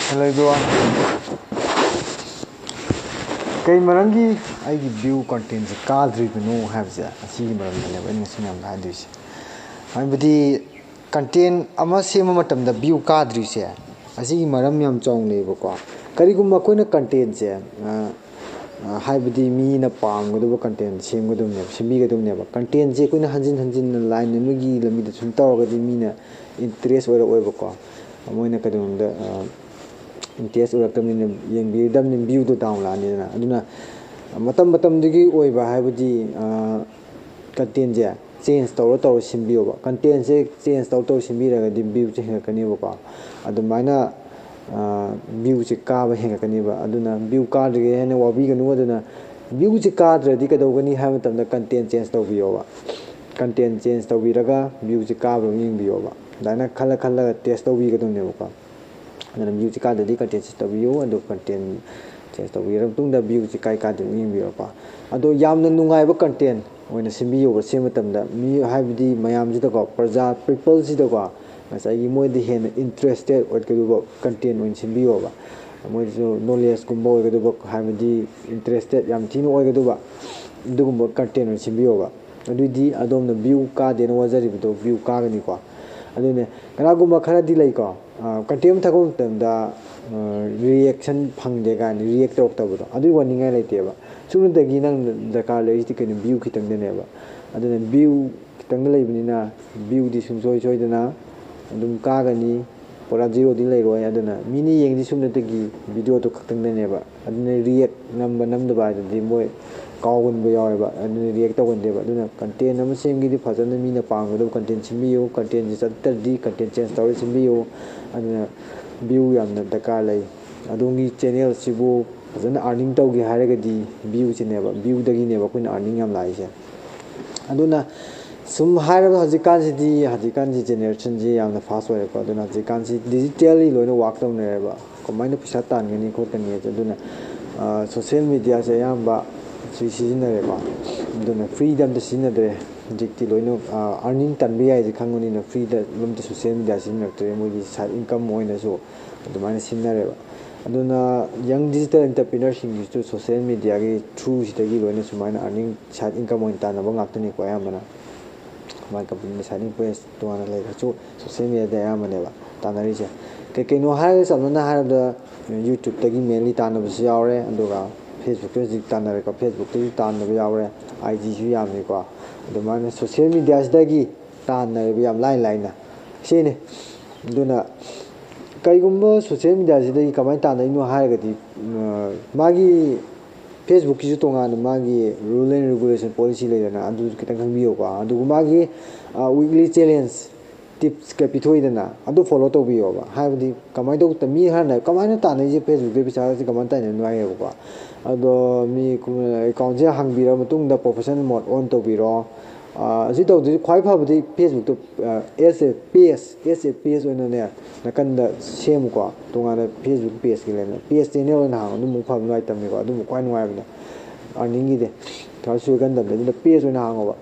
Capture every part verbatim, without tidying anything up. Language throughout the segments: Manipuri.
Hello everyone. ꯀꯩ ꯃꯔꯝꯒꯤ ꯑꯩꯒꯤ view content ꯁꯦ ꯀꯥꯗ꯭ꯔꯤꯕꯅꯣ ꯍꯥꯏꯕꯁꯦ, ꯑꯁꯤꯒꯤ ꯃꯔꯝꯗꯅꯦꯕ ꯑꯩꯅ ꯉꯁꯤ ꯃꯌꯥꯝꯗ ꯍꯥꯏꯗꯣꯏꯁꯦ꯫ ꯍꯥꯏꯕꯗꯤ content ꯑꯃ ꯁꯦꯝꯕ ꯃꯇꯝꯗ view ꯀꯥꯗ꯭ꯔꯤꯁꯦ, ꯑꯁꯤꯒꯤ ꯃꯔꯝ ꯌꯥꯝ ꯆꯥꯎꯅ ꯂꯩꯌꯦꯕꯀꯣ꯫ ꯀꯔꯤꯒꯨꯝꯕ ꯑꯩꯈꯣꯏꯅ content ꯁꯦ, ꯑ, ꯑ, ꯍꯥꯏꯕꯗꯤ ꯃꯤꯅ ꯄꯥꯝꯒꯗꯕ content ꯁꯦꯝꯒꯗꯕꯅꯦꯕ, ꯁꯦꯝꯕꯤꯒꯗꯕꯅꯦꯕ꯫ Content ꯁꯦ ꯑꯩꯈꯣꯏꯅ ꯍꯟꯖꯤꯟ ꯍꯟꯖꯤꯟꯅ line ꯑꯃꯒꯤ ꯂꯝꯕꯤꯗ ꯁꯨꯝ ꯇꯧꯔꯒꯗꯤ ꯃꯤꯅ interest ꯑꯣꯏꯔꯛꯑꯣꯏꯕꯀꯣ꯫ ꯃꯣꯏꯅ ꯀꯩꯗꯧꯅꯨꯡꯗ, ꯑ, interest ꯑꯣꯏꯔꯛꯇꯕꯅꯤꯅ, ꯌꯦꯡꯕꯤꯔꯗꯕꯅꯤꯅ view ꯗꯣ down ꯂꯥꯛꯑꯅꯤꯗꯅ꯫ ꯑꯗꯨꯅ ꯃꯇꯝ ꯃꯇꯝꯗꯨꯒꯤ ꯑꯣꯏꯕ, ꯍꯥꯏꯕꯗꯤ, ꯑ, content ꯁꯦ change ꯇꯧꯔ ꯇꯧꯔ ꯁꯦꯝꯕꯤꯌꯣꯕ꯫ Content ꯁꯦ change ꯇꯧꯔ ꯇꯧꯔ ꯁꯦꯝꯕꯤꯔꯒꯗꯤ view ꯁꯦ ꯍꯦꯟꯒꯠꯀꯅꯦꯕꯀꯣ꯫ ꯑꯗꯨꯃꯥꯏꯅ, ꯑ, view ꯁꯦ ꯀꯥꯕ ꯍꯦꯟꯒꯠꯀꯅꯦꯕ꯫ ꯑꯗꯨꯅ view ꯀꯥꯗ꯭ꯔꯤꯉꯩ ꯍꯦꯟꯅ ꯋꯥꯕꯤꯒꯅꯨ꯫ ꯑꯗꯨꯅ view ꯁꯦ ꯀꯥꯗ꯭ꯔꯗꯤ ꯀꯩꯗꯧꯒꯅꯤ ꯍꯥꯏꯕ ꯃꯇꯝꯗ content change ꯇꯧꯕꯤꯌꯣꯕ꯫ Content change ꯇꯧꯕꯤꯔꯒ view ꯁꯦ ꯀꯥꯕ꯭ꯔꯥ ꯑꯃ ꯌꯦꯡꯕꯤꯌꯣꯕ꯫ ꯑꯗꯨꯃꯥꯏꯅ ꯈꯜꯂ ꯈꯜꯂꯒ test ꯇꯧꯕꯤꯒꯗꯕꯅꯦꯕꯀꯣ꯫ ꯑꯗꯨꯅ view ꯁꯦ ꯀꯥꯗ꯭ꯔꯗꯤ content change ꯇꯧꯕꯤꯌꯨ, ꯑꯗꯨ content change ꯇꯧꯕꯤꯔ ꯃꯇꯨꯡꯗ view ꯁꯦ ꯀꯥꯏ ꯀꯥꯗꯦ ꯑꯃꯨꯛ ꯌꯦꯡꯕꯤꯔꯣꯀꯣ꯫ ꯑꯗꯣ ꯌꯥꯝꯅ ꯅꯨꯡꯉꯥꯏꯕ content ꯑꯣꯏꯅ ꯁꯦꯝꯕꯤꯌꯣꯕ꯫ ꯁꯦꯝꯕ ꯃꯇꯝꯗ ꯃꯤ, ꯍꯥꯏꯕꯗꯤ ꯃꯌꯥꯝꯁꯤꯗꯀꯣ, ꯄ꯭ꯔꯖꯥ, people ꯁꯤꯗꯀꯣ, ꯉꯁꯥꯏꯒꯤ ꯃꯣꯏꯗ ꯍꯦꯟꯅ interested ꯑꯣꯏꯒꯗꯧꯕ content ꯑꯣꯏꯅ ꯁꯦꯝꯕꯤꯌꯣꯕ꯫ ꯃꯣꯏꯗꯁꯨ knowledge ꯀꯨꯝꯕ ꯑꯣꯏꯒꯗꯧꯕ, ꯍꯥꯏꯕꯗꯤ interested ꯌꯥꯝ ꯊꯤꯅ ꯑꯣꯏꯒꯗꯧꯕ ꯑꯗꯨꯒꯨꯝꯕ content ꯑꯣꯏꯅ ꯁꯦꯝꯕꯤꯌꯣꯕ꯫ ꯑꯗꯨꯏꯗꯤ ꯑꯗꯣꯝꯅ view ꯀꯥꯗꯦꯅ ꯋꯥꯖꯔꯤꯕꯗꯣ view ꯀꯥꯒꯅꯤꯀꯣ꯫ ꯑꯗꯨꯅꯦ, ꯀꯅꯥꯒꯨꯝꯕ ꯈꯔꯗꯤ ꯂꯩꯀꯣ, ꯑ, content ꯑꯃ ꯊꯥꯒꯠꯄ ꯃꯇꯝꯗ, ꯑ, reaction ꯐꯪꯗꯦ ꯀꯥꯏꯅ react ꯇꯧꯔꯛꯇꯕꯗꯣ, ꯑꯗꯨꯒꯤ ꯋꯥꯅꯤꯡꯉꯥꯏ ꯂꯩꯇꯦꯕ꯫ ꯁꯨꯞꯅꯇꯒꯤ ꯅꯪ ꯗꯔꯀꯥꯔ ꯂꯩꯔꯤꯁꯤꯗꯤ ꯀꯩꯅꯣ? View ꯈꯤꯇꯪꯗꯅꯦꯕ꯫ ꯑꯗꯨꯅ view ꯈꯤꯇꯪꯗ ꯂꯩꯕꯅꯤꯅ view ꯗꯤ ꯁꯨꯡꯁꯣꯏ ꯁꯣꯏꯗꯅ ꯑꯗꯨꯝ ꯀꯥꯒꯅꯤ, ꯄꯨꯔꯥ zero ꯗꯤ ꯂꯩꯔꯣꯏ꯫ ꯑꯗꯨꯅ ꯃꯤꯅ ꯌꯦꯡꯉꯤꯗꯤ ꯁꯨꯞꯅꯇꯒꯤ video ꯗꯣ ꯈꯛꯇꯪꯗꯅꯦꯕ꯫ ꯑꯗꯨꯅ react ꯅꯝꯕ ꯅꯝꯗꯕ ꯍꯥꯏꯗꯨꯗꯤ ꯃꯣꯏ ꯀꯥꯎꯒꯟꯕ ꯌꯥꯎꯋꯦꯕ, ꯑꯗꯨꯅ react ꯇꯧꯒꯟꯗꯦꯕ꯫ ꯑꯗꯨꯅ content ꯑꯃ ꯁꯦꯝꯒꯦꯗꯤ ꯐꯖꯅ ꯃꯤꯅ ꯄꯥꯝꯒꯗꯕ content ꯁꯦꯝꯕꯤꯌꯨ꯫ Content ꯁꯦ ꯆꯠꯇ꯭ꯔꯗꯤ content change ꯇꯧꯔ ꯁꯦꯝꯕꯤꯌꯨ꯫ ꯑꯗꯨꯅ view ꯌꯥꯝꯅ ꯗꯔꯀꯥꯔ ꯂꯩ꯫ ꯑꯗꯣꯝꯒꯤ channel ꯁꯤꯕꯨ ꯐꯖꯅ earning ꯇꯧꯒꯦ ꯍꯥꯏꯔꯒꯗꯤ view ꯁꯤꯅꯦꯕ, view ꯗꯒꯤꯅꯦꯕ ꯑꯩꯈꯣꯏꯅ earning ꯌꯥꯝ ꯂꯥꯛꯏꯁꯦ꯫ ꯑꯗꯨꯅ ꯁꯨꯝ ꯍꯥꯏꯔꯕ, ꯍꯧꯖꯤꯛꯀꯥꯟꯁꯤꯗꯤ, ꯍꯧꯖꯤꯛꯀꯥꯟꯁꯤ generation ꯁꯤ ꯌꯥꯝꯅ fast ꯑꯣꯏꯔꯦꯀꯣ꯫ ꯑꯗꯨꯅ ꯍꯧꯖꯤꯛꯀꯥꯟꯁꯤ digital ꯂꯤ ꯂꯣꯏꯅ work ꯇꯧꯅꯔꯦꯕ, ꯀꯃꯥꯏꯅ ꯄꯩꯁꯥ ꯇꯥꯟꯒꯅꯤ ꯈꯣꯠꯀꯅꯤ ꯍꯥꯏꯁꯦ꯫ ꯑꯗꯨꯅ, ꯑ, social media ꯁꯦ ꯑꯌꯥꯝꯕ ꯁꯤ ꯁꯤꯖꯤꯟꯅꯔꯦꯀꯣ꯫ ꯑꯗꯨꯅ free ꯗ ꯑꯝꯇ ꯁꯤꯖꯤꯟꯅꯗ꯭ꯔꯦ꯫ ꯍꯧꯖꯤꯛꯇꯤ ꯂꯣꯏꯅ ꯑꯥꯔꯅꯤꯡ ꯇꯥꯟꯕ ꯌꯥꯏꯁꯦ ꯈꯪꯕꯅꯤꯅ ꯐ꯭ꯔꯤꯗ ꯑꯗꯨꯝꯇ ꯁꯣꯁꯤꯌꯦꯜ ꯃꯦꯗꯤꯌꯥ ꯁꯤꯖꯤꯟꯅꯔꯛꯇ꯭ꯔꯦ, ꯃꯣꯏꯒꯤ ꯁꯥꯏꯠ ꯏꯟꯀꯝ ꯑꯣꯏꯅꯁꯨ ꯑꯗꯨꯃꯥꯏꯅ ꯁꯤꯖꯤꯟꯅꯔꯦꯕ꯫ ꯑꯗꯨꯅ ꯌꯪ ꯗꯤꯖꯤꯇꯦꯜ ꯑꯦꯟꯇꯔꯄ꯭ꯔꯤꯅꯔꯁꯤꯡꯒꯤꯁꯨ ꯁꯣꯁꯤꯌꯦꯜ ꯃꯦꯗꯤꯌꯥꯒꯤ ꯊ꯭ꯔꯨꯁꯤꯗꯒꯤ ꯂꯣꯏꯅ ꯁꯨꯃꯥꯏꯅ ꯑꯥꯔꯅꯤꯡ, ꯁꯥꯏꯠ ꯏꯟꯀꯝ ꯑꯣꯏꯅ ꯇꯥꯟꯅꯕ ꯉꯥꯛꯇꯅꯤꯀꯣ ꯑꯌꯥꯝꯕꯅ꯫ ꯃꯥꯏ ꯀꯝꯄꯅꯤ ꯁꯥꯏꯠ ꯏꯟꯀꯝ ꯇꯣꯉꯥꯟꯅ ꯂꯩꯔꯁꯨ ꯁꯣꯁꯤꯌꯦꯜ ꯃꯦꯗꯤꯌꯥꯗ ꯑꯌꯥꯝꯕꯅꯦꯕ ꯇꯥꯟꯅꯔꯤꯁꯦ꯫ ꯀꯩꯀꯩꯅꯣ ꯍꯥꯏꯔꯒ ꯆꯝꯅꯅ ꯍꯥꯏꯔꯕꯗ ꯌꯨꯇ꯭ꯌꯨꯕꯇꯒꯤ ꯃꯦꯟꯂꯤ ꯇꯥꯟꯅꯕꯁꯨ ꯌꯥꯎꯔꯦ, ꯑꯗꯨꯒ ꯐꯦꯁꯕꯨꯛꯇꯁꯨ ꯍꯧꯖꯤꯛ ꯇꯥꯟꯅꯔꯦꯀꯣ, ꯐꯦꯁꯕꯨꯛꯇꯁꯨ ꯇꯥꯟꯅꯕ ꯌꯥꯎꯔꯦ, ꯑꯥꯏ ꯖꯤꯁꯨ ꯌꯥꯝꯃꯤꯀꯣ꯫ ꯑꯗꯨꯃꯥꯏꯅ ꯁꯣꯁꯤꯌꯦꯜ ꯃꯦꯗꯤꯌꯥꯁꯤꯗꯒꯤ ꯇꯥꯟꯅꯔꯦꯕ ꯌꯥꯝ ꯂꯥꯏ ꯂꯥꯏꯅ꯫ ꯁꯤꯅꯤ꯫ ꯑꯗꯨꯅ ꯀꯩꯒꯨꯝꯕ ꯁꯣꯁꯤꯌꯦꯜ ꯃꯦꯗꯤꯌꯥꯁꯤꯗꯒꯤ ꯀꯃꯥꯏꯅ ꯇꯥꯟꯅꯔꯤꯅꯣ ꯍꯥꯏꯔꯒꯗꯤ, ꯎꯝ, ꯃꯥꯒꯤ ꯐꯦꯁꯕꯨꯛꯀꯤꯁꯨ ꯇꯣꯉꯥꯟꯅ ꯃꯥꯒꯤ rule and regulation policy ꯂꯩꯗꯅ, ꯑꯗꯨꯁꯨ ꯈꯤꯇꯪ ꯈꯪꯕꯤꯌꯨꯀꯣ꯫ ꯑꯗꯨꯒ ꯃꯥꯒꯤ, ꯑ, weekly challenge tipsꯀ ꯄꯤꯊꯣꯛꯏꯗꯅ, ꯑꯗꯨ follow ꯇꯧꯕꯤꯌꯣꯕ꯫ ꯍꯥꯏꯕꯗꯤ ꯀꯃꯥꯏꯅ ꯇꯧ-, ꯃꯤ ꯈꯔꯅ ꯀꯃꯥꯏꯅ ꯇꯥꯟꯅꯩꯁꯦ, ꯐꯦꯁꯕꯨꯛꯇꯒꯤ ꯄꯩꯁꯥꯁꯦ ꯀꯃꯥꯏꯅ ꯇꯥꯟꯅꯩꯅꯣ ꯍꯥꯏꯌꯦꯕꯀꯣ꯫ ꯑꯗꯣ ꯃꯤ ꯑꯦꯀꯥꯎꯟꯁꯦ ꯍꯥꯡꯕꯤꯔ ꯃꯇꯨꯡꯗ professional mode on ꯇꯧꯕꯤꯔꯣ꯫ ꯑ, ꯑꯁꯤ ꯇꯧꯗꯣꯏꯁꯦ ꯈ꯭ꯋꯥꯏ ꯐꯕꯗꯤ ꯐꯦꯁꯕꯨꯛꯇ, ꯑ, as a page, as a page ꯑꯣꯏꯅꯅꯦ, ꯅꯥꯀꯟꯗ ꯁꯦꯝꯃꯨꯀꯣ꯫ ꯇꯣꯉꯥꯟꯅ ꯐꯦꯁꯕꯨꯛ ꯄꯦꯖꯀꯤ ꯂꯩꯅ ꯄꯦꯖ ꯆꯦꯅꯦꯜ ꯑꯣꯏꯅ ꯍꯥꯡꯉꯣ, ꯑꯗꯨꯝ ꯑꯃꯨꯛ ꯐꯕ ꯅꯨꯡꯉꯥꯏꯇꯕꯅꯤꯀꯣ, ꯑꯗꯨꯝ ꯈ꯭ꯋꯥꯏ ꯅꯨꯡꯉꯥꯏꯕꯅꯦ ꯑꯥꯔꯅꯤꯡꯒꯤꯗꯤ꯫ ꯊꯕꯛ ꯁꯨꯔꯀꯥꯟꯗ ꯑꯗꯨꯅ ꯄꯦꯖ ꯑꯣꯏꯅ ꯍꯥꯡꯉꯣꯕ꯫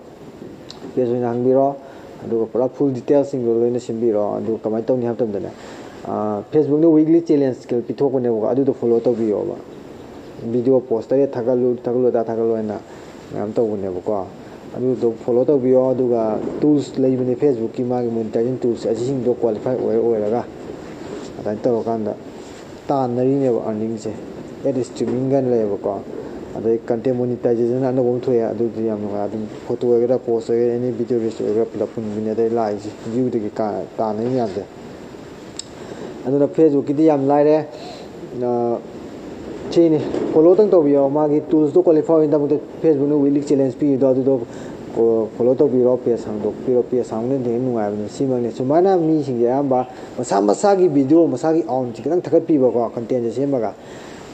ꯄꯦꯖ ꯑꯣꯏꯅ ꯍꯥꯡꯕꯤꯔꯣ, ꯑꯗꯨꯒ ꯄꯨꯔꯥ full detailꯁꯤꯡꯗꯣ ꯂꯣꯏꯅ ꯁꯦꯝꯕꯤꯔꯣ꯫ ꯑꯗꯨꯒ ꯀꯃꯥꯏꯅ ꯇꯧꯅꯤ ꯍꯥꯏꯕ ꯃꯇꯝꯗꯅꯦ, ꯑ, ꯐꯦꯁꯕꯨꯛꯅ weekly challenge ꯀꯩꯅꯣ ꯄꯤꯊꯣꯛꯄꯅꯦꯕꯀꯣ, ꯑꯗꯨꯗꯣ follow ꯇꯧꯕꯤꯌꯣꯕ꯫ ꯚꯤꯗꯤꯑꯣ ꯄꯣꯁ ꯇꯔꯦꯠ ꯊꯥꯒꯠꯂꯨ, ꯊꯥꯒꯠꯂꯨ, ꯑꯗꯥ ꯊꯥꯒꯠꯂꯨ ꯍꯥꯏꯅ ꯃꯌꯥꯝ ꯇꯧꯕꯅꯦꯕꯀꯣ꯫ ꯑꯗꯨꯗꯣ follow ꯇꯧꯕꯤꯌꯣ, ꯑꯗꯨꯒ tools ꯂꯩꯕꯅꯦ ꯐꯦꯁꯕꯨꯛꯀꯤ, ꯃꯥꯒꯤ monetizing tools ꯑꯁꯤꯁꯤꯡꯗꯣ qualify ꯑꯣꯏꯔ ꯑꯣꯏꯔꯒ ꯑꯗꯨꯃꯥꯏꯅ ꯇꯧꯔꯀꯥꯟꯗ ꯇꯥꯟꯅꯔꯤꯅꯦꯕ earningꯁꯦ꯫ Ad streaming ꯀꯥꯏꯅ ꯂꯩꯌꯦꯕꯀꯣ꯫ ꯑꯗꯩ content monetization ꯑꯅꯧꯕ ꯑꯃ ꯊꯣꯛꯑꯦ, ꯑꯗꯨꯗꯤ ꯌꯥꯝ ꯅꯨꯡꯉꯥꯏ꯫ ꯑꯗꯨꯝ ꯐꯣꯇꯣ ꯑꯣꯏꯒꯦꯔꯥ, ꯄꯣꯁ ꯑꯣꯏꯒꯦꯔꯥ, any video reels ꯑꯣꯏꯒꯦꯔꯥ, ꯄꯨꯂꯞ ꯄꯨꯟꯕꯅꯦ꯫ ꯑꯗꯩ ꯂꯥꯛꯏꯁꯦ ꯚ꯭ꯌꯨꯗꯒꯤ ꯀꯥ-, ꯇꯥꯟꯅꯔꯤ ꯃꯌꯥꯝꯁꯦ꯫ ꯑꯗꯨꯅ ꯐꯦꯁꯕꯨꯛꯀꯤꯗꯤ ꯌꯥꯝ ꯂꯥꯏꯔꯦ꯫ ꯑ, ꯁꯤꯅꯤ, follow ꯇꯪ ꯇꯧꯕꯤꯌꯣ꯫ ꯃꯥꯒꯤ toolsꯇꯣ qualify ꯑꯣꯏꯅꯕꯗ ꯐꯦꯁꯕꯨꯛꯅ weekly challenge ꯄꯤꯔꯤꯗꯣ, ꯑꯗꯨꯗꯣ ꯀꯣ-, follow ꯇꯧꯕꯤꯔꯣ, page ꯍꯥꯡꯗꯣꯛꯄꯤꯔꯣ꯫ Page ꯍꯥꯡꯕꯅ ꯍꯦꯟꯅ ꯅꯨꯡꯉꯥꯏꯕꯅꯦ꯫ ꯁꯤꯃꯛꯅꯦ꯫ ꯁꯨꯃꯥꯏꯅ ꯃꯤꯁꯤꯡꯁꯦ ꯑꯌꯥꯝꯕ ꯃꯁꯥ ꯃꯁꯥꯒꯤ video, ꯃꯁꯥꯒꯤ ownꯁꯦ ꯈꯤꯇꯪ ꯊꯥꯒꯠꯄꯤꯕꯀꯣ, contentꯁꯦ ꯁꯦꯝꯃꯒ꯫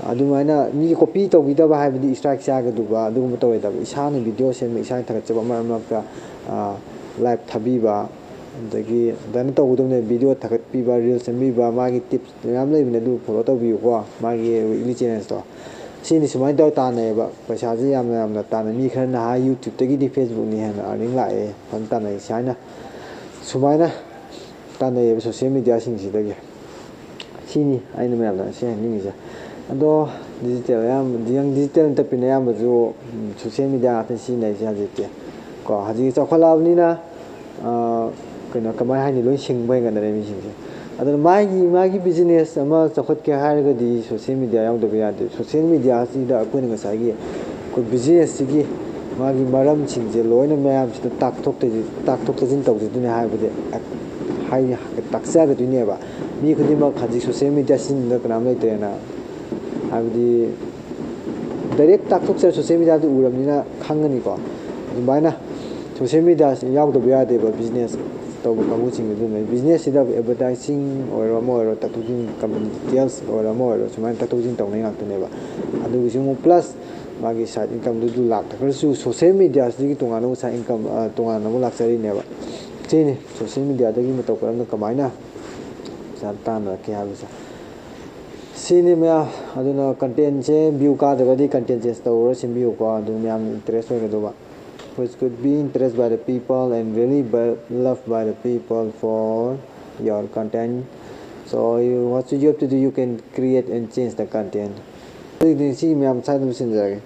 ꯑꯗꯨꯃꯥꯏꯅ ꯃꯤꯒꯤ copy ꯇꯧꯕꯤꯗꯕ ꯍꯥꯏꯕꯗꯤ strike ꯆꯥꯒꯗꯧꯕ ꯑꯗꯨꯒꯨꯝꯕ ꯇꯧꯔꯣꯏꯗꯕ꯫ ꯏꯁꯥꯅ video ꯁꯦꯝꯕ, ꯏꯁꯥꯅ ꯊꯥꯒꯠꯆꯕ, ꯃꯔꯛ ꯃꯔꯛꯇ, ꯑ, live ꯊꯥꯕꯤꯕ, ꯑꯗꯒꯤ ꯑꯗꯨꯃꯥꯏꯅ ꯇꯧꯒꯗꯕꯅꯦ꯫ Video ꯊꯥꯒꯠꯄꯤꯕ, reels ꯁꯦꯝꯕꯤꯕ, ꯃꯥꯒꯤ tips ꯃꯌꯥꯝ ꯂꯩꯕꯅꯦ, ꯑꯗꯨ follow ꯇꯧꯕꯤꯌꯨꯀꯣ, ꯃꯥꯒꯤ weekly challengeꯇꯣ꯫ ꯁꯤꯅꯤ ꯁꯨꯃꯥꯏꯅ ꯇꯧꯔ ꯇꯥꯟꯅꯩꯌꯦꯕ꯫ ꯄꯩꯁꯥꯁꯦ ꯌꯥꯝꯅ ꯌꯥꯝꯅ ꯇꯥꯟꯅꯩ꯫ ꯃꯤ ꯈꯔꯅ ꯍꯥꯏ YouTubeꯇꯒꯤꯗꯤ Facebookꯅ ꯍꯦꯟꯅ earning ꯂꯥꯛꯑꯦ, ꯐꯖꯅ ꯇꯥꯟꯅꯩ꯫ ꯁꯨꯃꯥꯏꯅ ꯁꯨꯃꯥꯏꯅ ꯇꯥꯟꯅꯩꯌꯦꯕ social mediaꯁꯤꯡꯁꯤꯗꯒꯤ꯫ ꯁꯤꯅꯤ ꯑꯩꯅ ꯃꯌꯥꯝꯗ ꯉꯁꯤ ꯍꯥꯏꯅꯤꯡꯉꯤꯁꯦ꯫ ꯑꯗꯣ digital ꯑꯌꯥꯝꯕ, young digital entrepreneur ꯑꯌꯥꯝꯕꯁꯨ social media ꯉꯥꯛꯇ ꯁꯤꯖꯤꯟꯅꯩꯁꯦ ꯍꯧꯖꯤꯛꯇꯤ꯫ ꯀꯣ, ꯍꯧꯖꯤꯛ ꯆꯥꯎꯈꯠꯂꯛꯑꯕꯅꯤꯅ, ꯑ, ꯀꯩꯅꯣ, ꯀꯃꯥꯏꯅ ꯍꯥꯏꯅꯤ, ꯂꯣꯏ ꯁꯤꯡꯕ ꯍꯦꯟꯒꯠꯅꯔꯦ ꯃꯤꯁꯤꯡꯁꯦ꯫ ꯑꯗꯨꯅ ꯃꯥꯒꯤ, ꯃꯥꯒꯤ business ꯑꯃ ꯆꯥꯎꯈꯠꯀꯦ ꯍꯥꯏꯔꯒꯗꯤ social media ꯌꯥꯎꯗꯕ ꯌꯥꯗꯦ꯫ Social mediaꯁꯤꯗ ꯑꯩꯈꯣꯏꯅ ꯉꯁꯥꯏꯒꯤ ꯑꯩꯈꯣꯏ businessꯁꯤꯒꯤ ꯃꯥꯒꯤ ꯃꯔꯝꯁꯤꯡꯁꯦ ꯂꯣꯏꯅ ꯃꯌꯥꯝꯁꯤꯗ ꯇꯥꯛꯊꯣꯛ ꯇꯥꯛꯊꯣꯛ ꯇꯥꯁꯤꯟ ꯇꯧꯖꯗꯣꯏꯅꯦ ꯍꯥꯏꯕꯗꯤ ꯍꯥꯏ-, ꯇꯥꯛꯆꯒꯗꯣꯏꯅꯦꯕ꯫ ꯃꯤ ꯈꯨꯗꯤꯡꯃꯛ ꯍꯧꯖꯤꯛ social media ꯁꯤꯖꯤꯟꯅꯗꯕ ꯀꯅꯥꯝ ꯂꯩꯇ꯭ꯔꯦꯅ꯫ ꯍꯥꯏꯕꯗꯤ direct ꯇꯥꯛꯊꯣꯛꯆꯔ social mediaꯗ ꯎꯔꯕꯅꯤꯅ ꯈꯪꯒꯅꯤꯀꯣ꯫ ꯑꯗꯨꯃꯥꯏꯅ social media ꯌꯥꯎꯗꯕ ꯌꯥꯗꯦꯕ business ꯇꯧꯕ ꯀꯥꯡꯕꯨꯁꯤꯡ ꯑꯗꯨꯅ꯫ Businessꯁꯤꯗ advertising ꯑꯣꯏꯔꯣ, ꯑꯃ ꯑꯣꯏꯔꯣ, ꯇꯥꯛꯊꯣꯛ ꯇꯥꯁꯤꯟ, company details ꯑꯣꯏꯔꯣ, ꯑꯃ ꯑꯣꯏꯔꯣ, ꯁꯨꯃꯥꯏꯅ ꯇꯥꯛꯊꯣꯛ ꯇꯥꯁꯤꯟ ꯇꯧꯅꯩ ꯉꯥꯛꯇꯅꯦꯕ꯫ ꯑꯗꯨꯒꯤꯁꯨ ꯑꯃꯨꯛ plus ꯃꯥꯒꯤ side incomeꯗꯨ ꯂꯥꯛꯇ꯭ꯔꯒꯁꯨ social mediaꯁꯤꯗꯒꯤ ꯇꯣꯉꯥꯟꯅ ꯑꯃꯨꯛ side income, ꯑ, ꯇꯣꯉꯥꯟꯅ ꯑꯃꯨꯛ ꯂꯥꯛꯆꯔꯤꯅꯦꯕ꯫ ꯁꯤꯅꯤ social mediaꯗꯒꯤ ꯃꯇꯧ ꯀꯔꯝꯅ, ꯀꯃꯥꯏꯅ ꯄꯩꯁꯥ ꯇꯥꯟꯅꯔꯛꯀꯦ ꯍꯥꯏꯕꯁꯦ꯫ ꯁꯤꯅꯤ ꯃꯌꯥꯝ꯫ ꯑꯗꯨꯅ contentꯁꯦ view ꯀꯥꯗ꯭ꯔꯒꯗꯤ content change ꯇꯧꯔꯒ ꯁꯦꯝꯕꯤꯌꯨꯀꯣ꯫ ꯑꯗꯨ ꯃꯌꯥꯝ interest ꯑꯣꯏꯒꯗꯧꯕ꯫ Which could be interest by the people and really be loved by the people for your content. So you, what you have to do, you can create and change the content. ꯑꯗꯨꯗꯤ ꯁꯤ ꯃꯌꯥꯝ ꯁ꯭ꯋꯥꯏꯗ ꯂꯣꯏꯁꯤꯟꯖꯔꯒꯦ꯫